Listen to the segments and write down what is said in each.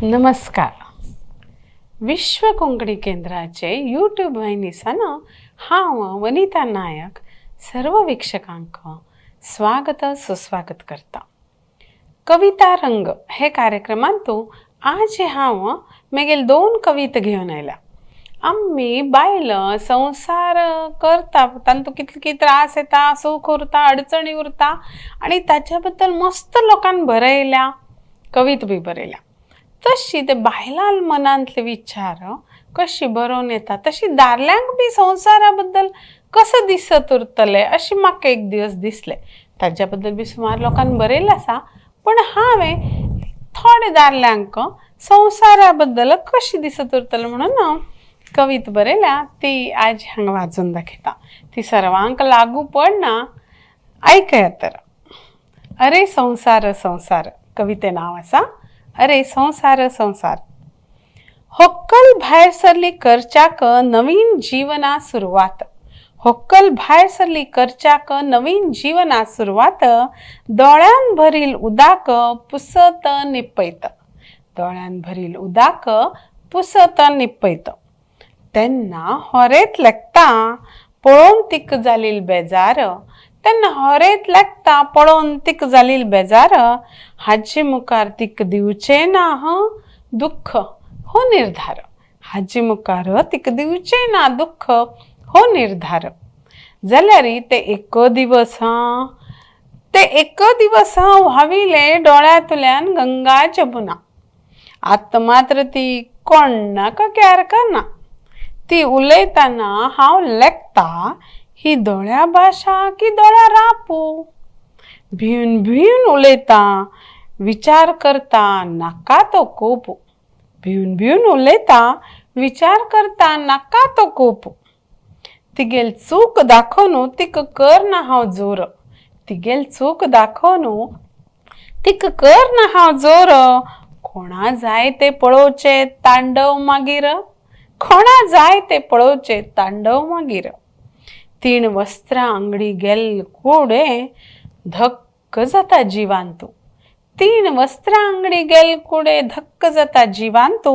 नमस्कार. विश्व कोंकणी केंद्राचे यूट्यूब वाहिनीसान हांव वनिता नायक सर्व वीक्षकांक स्वागत सुस्वागत करता. कविता रंग हे कार्यक्रमांतू आज हांव मेगेल दोन कविता घेवन आयल्या. आमी बायल संवसार करता, तांतूं कितले त्रास येता, सूख उरता, अडचणी उरता आनी ताच्या बद्दल मस्त लोकान बरयल्या, कविता बी बरयल्या. तशी ते बायलां मनांतले विचार कशी बरोवन येता, तशी दादल्यांक बी संवसारा बद्दल कसो दिसत उरतलें अशें म्हाका एक दीस दिसलें. ताच्या बद्दल बी सुमार लोकान बरयलें आसा, पूण हांवें थोडे दादल्यांक संवसारा बद्दल कशें दिसत उरतलें म्हणून कविता बरयल्या, ती आज हांगा वाचून दाखयता. ती सर्वांक लागू पडना, आयकया तर. अरे संवसार संवसार कविते नांव आसा. अरे संवसार संवसार. होक्कल भायर सरली करच्याक नवीन जिवना सुरवात, होक्कल भायर सरली करच्याक नवीन जिवना सुरवात, दोळ्यान भरील उदाक पुसत निपयत, दोळ्यान भरील उदाक पुसत निपयत. तेन्ना होरेत लेखता पळोवन तिक जालील बेजार, तेन्ना होरेत लेखता पळोवन तिक जालील बेजार, हाचे मुखार तिक दिवचें ना ह दुख्ख हो निर्धार, हाचे मुखार तिका दिवचें ना दुख्ख हो निर्धार. जाल्यार ते एक दिवस हां, ते एक दिवस हां व्हांविले दोळ्यांतल्यान गंगा जमुना, आतां मात्र ती कोण्णाक क्यार करना. ती उलयतना हांव लेखता ही दोळ्या भाशा की दोळ्या रापू, भिवन भिवन उलयता विचार करता नाका तो कोप, भिवन भिवन उलयता विचार करता नाका तो कोप. तिगेल चूक दाखोवन तिका कर ना हांव जोर, तिगेल चूक दाखोवन तिका कर ना हांव जोर, कोणा जाय ते पळोवचें तांडव मागीर, कोणा जाय ते पळोवचें तांडव मागीर. तीण वस्त्रां आंगडी गेल कुडे धक्क जाता जिवांतू, तीण वस्त्रां आंगडी गेल कुडे धक्क जाता जिवांतू,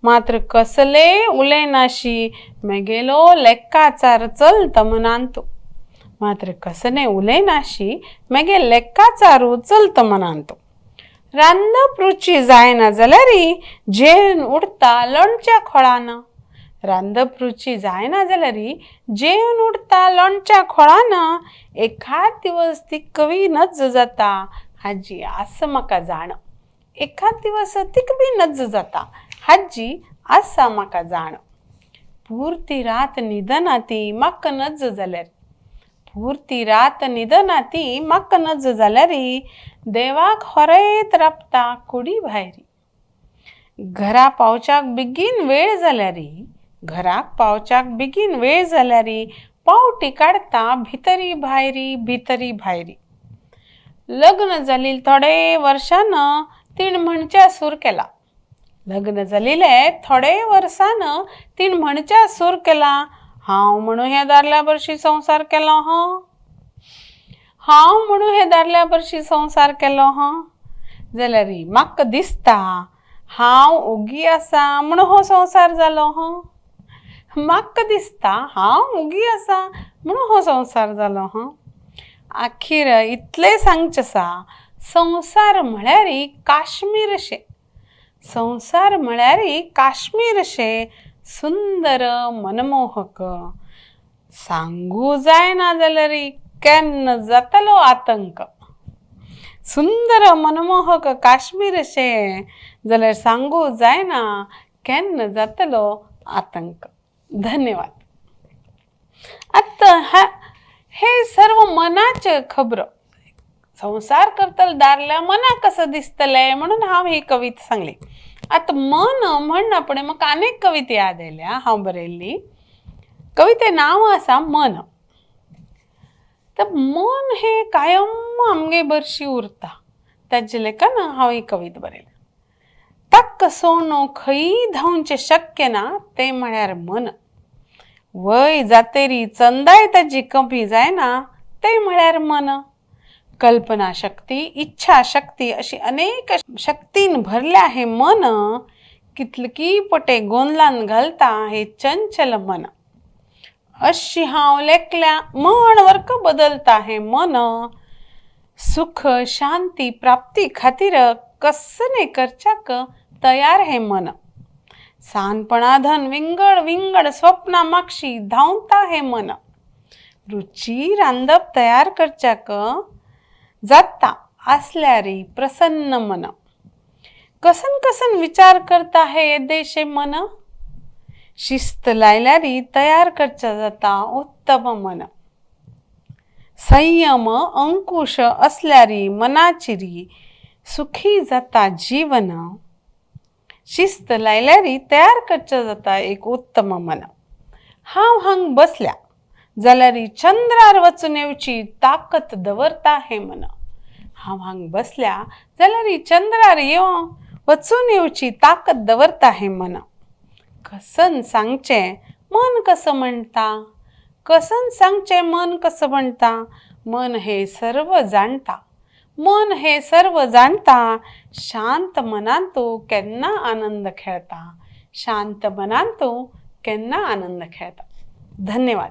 मात्र कसले उलयनाशी मेगेलो लेक्काचार चलता मनांतू, मात्र कसले उलयनाशी मेगे लेक्काचारू चलता मनांतू. रांदप रुची जायना जाल्यार जेवन उडता लोणच्या खोळान, रांदप रुची जायना जाल्यार जेवन उडता लोणच्या खोळान, एखाद दिवस ती कवी नज जाता हाजी आसा म्हाका जाण, एखाद दिवस तिका बी नज जाता हाजी आसा म्हाका जाण. पुर्ती रात न्हिदना ती म्हाका नज जाल्यार, पुर्ती रात न्हिदना ती म्हाका नज जाल्यार, देवाक होरयत राबता कुडी भायरी. घरा पावच्याक बेगीन वेळ जाल्यार, घराक पावच्याक बेगीन वेळ जाल्यार, पावटी काडटा भितरी भायरी भितरी भायरी. लग्न जालील थोडे वर्सान तीण म्हणच्या सूर केला, लग्न जालेले थोडे वर्सान तीण म्हणच्या सूर केला, हांव म्हणून ह्या दादल्या भरशी संवसार केलो हां, हांव म्हणून हे दादल्या भरशी संवसार केलो हां. जाल्यार म्हाका दिसता हांव ओगी आसा म्हणून हो संवसार जालो हां, म्हाका दिसता हांव ओगी आसा म्हणून हो संवसार जालो हां. आखीर इतलें सांगचें आसा, संवसार म्हळ्यार काश्मीर अशें, संवसार म्हळ्यार काश्मीर अशें सुंदर मनमोहक, सांगू जायना जाल्यार केन्ना जातलो आतंक. सुंदर मनमोहक काश्मीर अशें जाल्यार सांगू जायना केन्ना जातलो आतंक. धन्यवाद. आतां हे सर्व मनाचे खबर, संवसार करतले दादल्या मनाक कसं दिसतलें म्हणून हांव ही कविता सांगली. आतां मन म्हण फुडें म्हाका आनीक कविता याद आयल्या हांव बरयल्ली. कविते नांव आसा मन. तर मन हें कायम आमगे बरशी उरता, ताजे लेखान हांव ही कविता बरयल्या. ताका सोडून खंय धांवचें शक्य ना तें म्हळ्यार मन. वय जातेरी चंदाय ताजी कमी जायना तें म्हळ्यार मन. कल्पनाशक्ती, इच्छाशक्ती अशी अनेक शक्तीन भरल्या हे मन. कितलकी पोटे गोंदलान घालता हे चंचल मन. अशी हांव लेखल्या म्हण वर्क बदलता हे मन. सुख शांती प्राप्ती खातीर कसने करच्याक तयार हे मन. सानपणाधन विंगड विंगड स्वप्ना मागशी धांवता हे मन. रुची रांदप तयार करच्याक जाता आसल्यारी प्रसन्न मन. कसन कसन विचार करता हे येदेशे मन. शिस्त लायल्यारी तयार करच्या जाता उत्तम मन. संयम अंकुश असल्यारी मनाचिरी सुखी जाता जीवन. शिस्त लायल्यारी तयार करच्या जाता एक उत्तम मन. हांव हांग बसल्या जाल्यारी चंद्रार वचून येवची ताकत दवरता हे मन. हांव हांग बसल्या जाल्यारी चंद्रार येवन वचून येवची ताकत दवरता हे मन. कसन सांगचें मन कसं म्हणटा, कसन सांगचें मन कसं म्हणटा. मन हे सर्व जाणता, मन हे सर्व जाणता. शांत मनान तूं केन्ना आनंद खेळता, शांत मनान तूं केन्ना आनंद खेळता. धन्यवाद.